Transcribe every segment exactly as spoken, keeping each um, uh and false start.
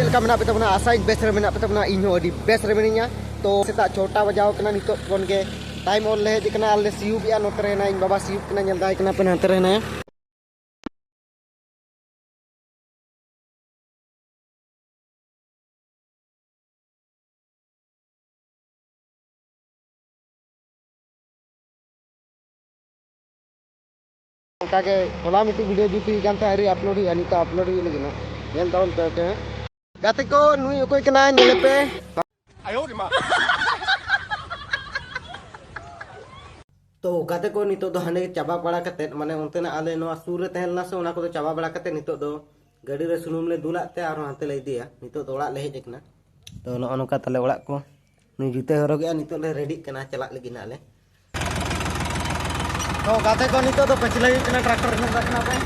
ᱪᱮᱫ ᱞᱮᱠᱟ ᱢᱮᱱᱟᱜ ᱯᱮ ᱛᱟᱵᱚᱱᱟ? ᱟᱥᱟᱭᱟᱹᱧ ᱵᱮᱥ ᱨᱮ ᱢᱮᱱᱟᱜ ᱯᱮ ᱛᱟᱵᱚᱱᱟ᱾ ᱤᱧ ᱦᱚᱸ ᱟᱹᱰᱤ ᱵᱮᱥ ᱨᱮ ᱢᱤᱱᱟᱹᱧᱟ᱾ ᱛᱚ ᱥᱮᱛᱟᱜ ᱪᱷᱚᱴᱟ ᱵᱟᱡᱟᱣ ᱠᱟᱱᱟ, ᱱᱤᱛᱚᱜ ᱠᱷᱚᱱ ᱜᱮ ᱴᱟᱭᱤᱢ ᱚᱞ ᱞᱮ ᱦᱮᱡ ᱟᱠᱟᱱᱟ᱾ ᱟᱨ ᱞᱮ ᱥᱤᱭᱩᱵᱮᱜᱼᱟ᱾ ᱱᱚᱛᱮ ᱨᱮ ᱦᱮᱱᱟᱭᱟ ᱤᱧ ᱵᱟᱵᱟ, ᱥᱤᱭᱩᱵ ᱠᱟᱱᱟ, ᱧᱮᱞ ᱫᱟᱭ ᱠᱟᱱᱟ ᱯᱮ, ᱱᱟᱛᱮ ᱨᱮ ᱦᱮᱱᱟᱭᱟ᱾ ᱚᱱᱠᱟ ᱜᱮ ᱦᱚᱞᱟ ᱢᱤᱫᱴᱤᱡ ᱵᱷᱤᱰᱤᱭᱳ ᱡᱩᱛ ᱦᱩᱭ ᱠᱟᱱ ᱛᱟᱦᱮᱸᱫ, ᱟᱹᱣᱨᱤ ᱟᱯᱞᱳᱰ ᱦᱩᱭᱩᱜᱼᱟ, ᱱᱤᱛᱚᱜ ᱟᱯᱞᱳᱰ ᱦᱩᱭᱩᱜ ᱞᱟᱹᱜᱤᱫ ᱦᱟᱸᱜ᱾ ᱧᱮᱞ ᱛᱟᱵᱚᱱ ᱯᱮ, ᱳᱠᱮ ᱦᱟᱸᱜ᱾ ᱜᱟᱛᱮ ᱠᱚ, ᱱᱩᱭ ᱚᱠᱚᱭ ᱠᱟᱱᱟᱭ? ᱧᱮᱞᱮ ᱯᱮ᱾ ᱛᱚ ᱜᱟᱛᱮ ᱠᱚ, ᱱᱤᱛᱚᱜ ᱫᱚ ᱦᱟᱸᱰᱮ ᱪᱟᱵᱟ ᱵᱟᱲᱟ ᱠᱟᱛᱮᱫ, ᱢᱟᱱᱮ ᱚᱱᱛᱮᱱᱟᱜ ᱟᱞᱮ ᱱᱚᱣᱟ ᱥᱩᱨ ᱨᱮ ᱛᱟᱦᱮᱸ ᱞᱮᱱᱟ ᱥᱮ, ᱚᱱᱟ ᱠᱚᱫᱚ ᱪᱟᱵᱟ ᱵᱟᱲᱟ ᱠᱟᱛᱮᱫ ᱱᱤᱛᱚᱜ ᱫᱚ ᱜᱟᱹᱰᱤ ᱨᱮ ᱥᱩᱱᱩᱢ ᱞᱮ ᱫᱩᱞᱟᱜ ᱛᱮ ᱟᱨᱦᱚᱸ ᱦᱟᱱᱛᱮ ᱞᱮ ᱤᱫᱤᱭᱟ᱾ ᱱᱤᱛᱚᱜ ᱫᱚ ᱚᱲᱟᱜ ᱞᱮ ᱦᱮᱡ ᱟᱠᱟᱱᱟ᱾ ᱛᱚ ᱱᱚᱜᱼᱚ ᱱᱚᱝᱠᱟ ᱛᱟᱞᱮ ᱚᱲᱟᱜ ᱠᱚ᱾ ᱱᱩᱭ ᱡᱩᱛᱟᱹᱭ ᱦᱚᱨᱚᱜᱮᱜᱼᱟ, ᱱᱤᱛᱚᱜ ᱞᱮ ᱨᱮᱰᱤᱜ ᱠᱟᱱᱟ, ᱪᱟᱞᱟᱜ ᱞᱟᱹᱜᱤᱫ ᱱᱟᱜ ᱞᱮ᱾ ᱛᱚ ᱜᱟᱛᱮ ᱠᱚ, ᱱᱤᱛᱚᱜ ᱫᱚ ᱯᱟᱹᱪᱷᱞᱟᱹ ᱦᱩᱭᱩᱜ ᱠᱟᱱᱟ, ᱴᱨᱟᱠᱴᱚᱨ ᱧᱮᱞ ᱫᱟᱲᱮᱭᱟᱜ ᱠᱟᱱᱟ ᱯᱮ᱾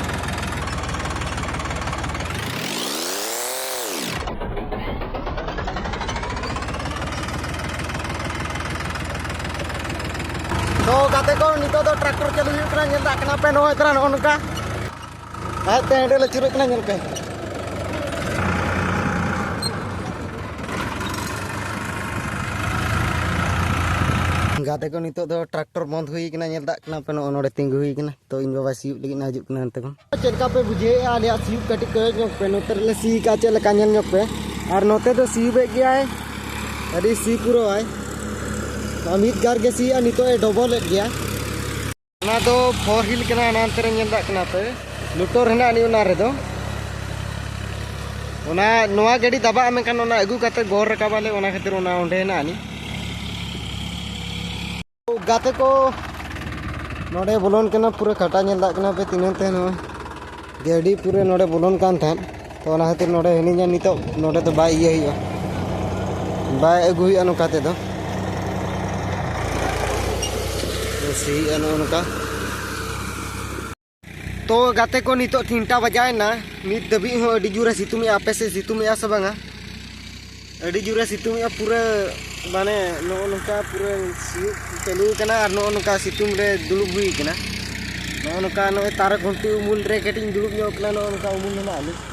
ᱛᱚ ᱜᱟᱛᱮ ᱠᱚ, ᱱᱤᱛᱚᱜ ᱫᱚ ᱴᱨᱟᱠᱴᱚᱨ ᱪᱟᱹᱞᱩ ᱦᱩᱭᱩᱜ ᱠᱟᱱᱟ, ᱧᱮᱞ ᱫᱟᱲᱮᱭᱟᱜ ᱠᱟᱱᱟ ᱯᱮ, ᱱᱚᱜᱼᱚᱭ ᱛᱚᱨᱟ ᱱᱚᱜᱼᱚ ᱱᱚᱝᱠᱟ᱾ ᱟᱡ ᱛᱮ ᱦᱟᱸᱰᱮ ᱞᱮ ᱟᱹᱪᱩᱨᱚᱜ ᱠᱟᱱᱟ, ᱧᱮᱞ ᱯᱮ᱾ ᱜᱟᱛᱮ ᱠᱚ, ᱱᱤᱛᱚᱜ ᱫᱚ ᱴᱨᱟᱠᱴᱚᱨ ᱵᱚᱱᱫ ᱦᱩᱭ ᱠᱟᱱᱟ, ᱧᱮᱞ ᱫᱟᱜ ᱠᱟᱱᱟ ᱯᱮ, ᱱᱚᱜᱼᱚ ᱱᱚᱰᱮ ᱛᱤᱸᱜᱩ ᱦᱩᱭ ᱠᱟᱱᱟ᱾ ᱛᱚ ᱤᱧ ᱵᱟᱵᱟ ᱥᱤᱭᱳᱜ ᱞᱟᱹᱜᱤᱫ ᱱᱟ ᱦᱤᱡᱩᱜ ᱠᱟᱱᱟ ᱦᱟᱱᱛᱮ ᱠᱷᱚᱱ᱾ ᱪᱮᱫ ᱞᱮᱠᱟ ᱯᱮ ᱵᱩᱡᱷᱟᱹᱣᱮᱫᱼᱟ ᱟᱞᱮᱭᱟᱜ ᱥᱤᱭᱳᱜ? ᱠᱟᱹᱴᱤᱡ ᱠᱚᱭᱚᱜ ᱧᱚᱜ ᱯᱮ, ᱱᱚᱛᱮ ᱨᱮᱞᱮ ᱥᱤ ᱠᱟᱜᱼᱟ, ᱪᱮᱫ ᱞᱮᱠᱟ ᱧᱮᱞ ᱧᱚᱜ ᱯᱮ᱾ ᱟᱨ ᱱᱚᱛᱮ ᱫᱚ ᱥᱤᱭᱳᱜᱮᱫ ᱜᱮᱭᱟᱭ, ᱟᱹᱰᱤ ᱥᱤ ᱯᱩᱨᱟᱹᱣᱟᱭ᱾ ᱟᱨ ᱢᱤᱫ ᱜᱟᱨ ᱜᱮ ᱥᱤᱭᱟ, ᱱᱤᱛᱚᱜ ᱮ ᱰᱚᱵᱚᱞᱮᱫ ᱜᱮᱭᱟ᱾ ᱚᱱᱟ ᱫᱚ ᱯᱷᱳᱨ ᱦᱤᱞ ᱠᱟᱱᱟ, ᱦᱟᱱᱟ ᱦᱟᱱᱛᱮ ᱨᱮ ᱧᱮᱞ ᱫᱟᱜ ᱠᱟᱱᱟ ᱯᱮ, ᱞᱩᱴᱚᱨ ᱦᱮᱱᱟᱜ ᱟᱹᱱᱤᱡ ᱚᱱᱟ ᱨᱮᱫᱚ᱾ ᱚᱱᱟ, ᱱᱚᱣᱟ ᱜᱟᱹᱰᱤ ᱫᱟᱵᱟᱜᱼᱟ, ᱢᱮᱱᱠᱷᱟᱱ ᱚᱱᱟ ᱟᱹᱜᱩ ᱠᱟᱛᱮ ᱜᱚᱨ ᱨᱟᱠᱟᱵ ᱟᱞᱮ, ᱚᱱᱟ ᱠᱷᱟᱹᱛᱤᱨ ᱚᱱᱟ ᱚᱸᱰᱮ ᱦᱮᱱᱟᱜ ᱟᱹᱱᱤᱡ᱾ ᱜᱟᱛᱮ ᱠᱚ, ᱱᱚᱰᱮ ᱵᱚᱞᱚᱱ ᱠᱟᱱᱟ, ᱯᱩᱨᱟᱹ ᱠᱟᱴᱟ ᱧᱮᱞ ᱫᱟᱜ ᱠᱟᱱᱟ ᱯᱮ ᱛᱤᱱᱟᱹᱜ ᱛᱮ ᱱᱚᱣᱟ᱾ ᱜᱟᱹᱰᱤ ᱯᱩᱨᱟᱹ ᱱᱚᱰᱮ ᱵᱚᱞᱚᱱ ᱠᱟᱱ ᱛᱟᱦᱮᱸᱫ, ᱛᱚ ᱚᱱᱟ ᱠᱷᱟᱹᱛᱤᱨ ᱱᱚᱰᱮ ᱦᱤᱱᱟᱹᱧᱟ ᱱᱤᱛᱚᱜ᱾ ᱱᱚᱰᱮ ᱫᱚ ᱵᱟᱭ ᱤᱭᱟᱹ ᱦᱩᱭᱩᱜᱼᱟ, ᱵᱟᱭ ᱟᱹᱜᱩ ᱦᱩᱭᱩᱜᱼᱟ ᱱᱚᱝᱠᱟ ᱛᱮᱫᱚ᱾ ᱥᱤᱭᱮᱜᱼᱟ ᱱᱚᱜᱼᱚ ᱱᱚᱝᱠᱟ᱾ ᱛᱚ ᱜᱟᱛᱮ ᱠᱚ, ᱱᱤᱛᱚᱜ ᱛᱤᱱᱴᱟ ᱵᱟᱡᱟᱣᱮᱱᱟ, ᱱᱤᱛ ᱫᱷᱟᱹᱵᱤᱡ ᱦᱚᱸ ᱟᱹᱰᱤ ᱡᱳᱨᱮ ᱥᱤᱛᱩᱝ ᱮᱜᱼᱟ᱾ ᱟᱯᱮ ᱥᱮᱫ ᱥᱤᱛᱩᱝ ᱮᱜᱼᱟ ᱥᱮ ᱵᱟᱝᱟ? ᱟᱹᱰᱤ ᱡᱳᱨᱮ ᱥᱤᱛᱩᱝ ᱮᱜᱼᱟ ᱯᱩᱨᱟᱹ, ᱢᱟᱱᱮ ᱱᱚᱜᱼᱚ ᱱᱚᱝᱠᱟ ᱯᱩᱨᱟᱹ ᱥᱤᱭᱳᱜ ᱪᱟᱹᱞᱩ ᱟᱠᱟᱱᱟ ᱟᱨ ᱱᱚᱜᱼᱚ ᱱᱚᱝᱠᱟ ᱥᱤᱛᱩᱝ ᱨᱮ ᱫᱩᱲᱩᱵ ᱦᱩᱭ ᱟᱠᱟᱱᱟ᱾ ᱱᱚᱜᱼᱚ ᱱᱚᱝᱠᱟ ᱱᱚᱜᱼᱚᱭ ᱛᱟᱨᱚ ᱠᱷᱩᱱᱴᱤ ᱩᱢᱩᱞ ᱨᱮ ᱠᱟᱹᱴᱤᱡ ᱤᱧ ᱫᱩᱲᱩᱵ ᱧᱚᱜ ᱟᱠᱟᱱᱟ, ᱱᱚᱜᱼᱚ ᱱᱚᱝᱠᱟ ᱩᱢᱩᱞ ᱦᱮᱱᱟᱜ ᱟᱹᱱᱤᱡ᱾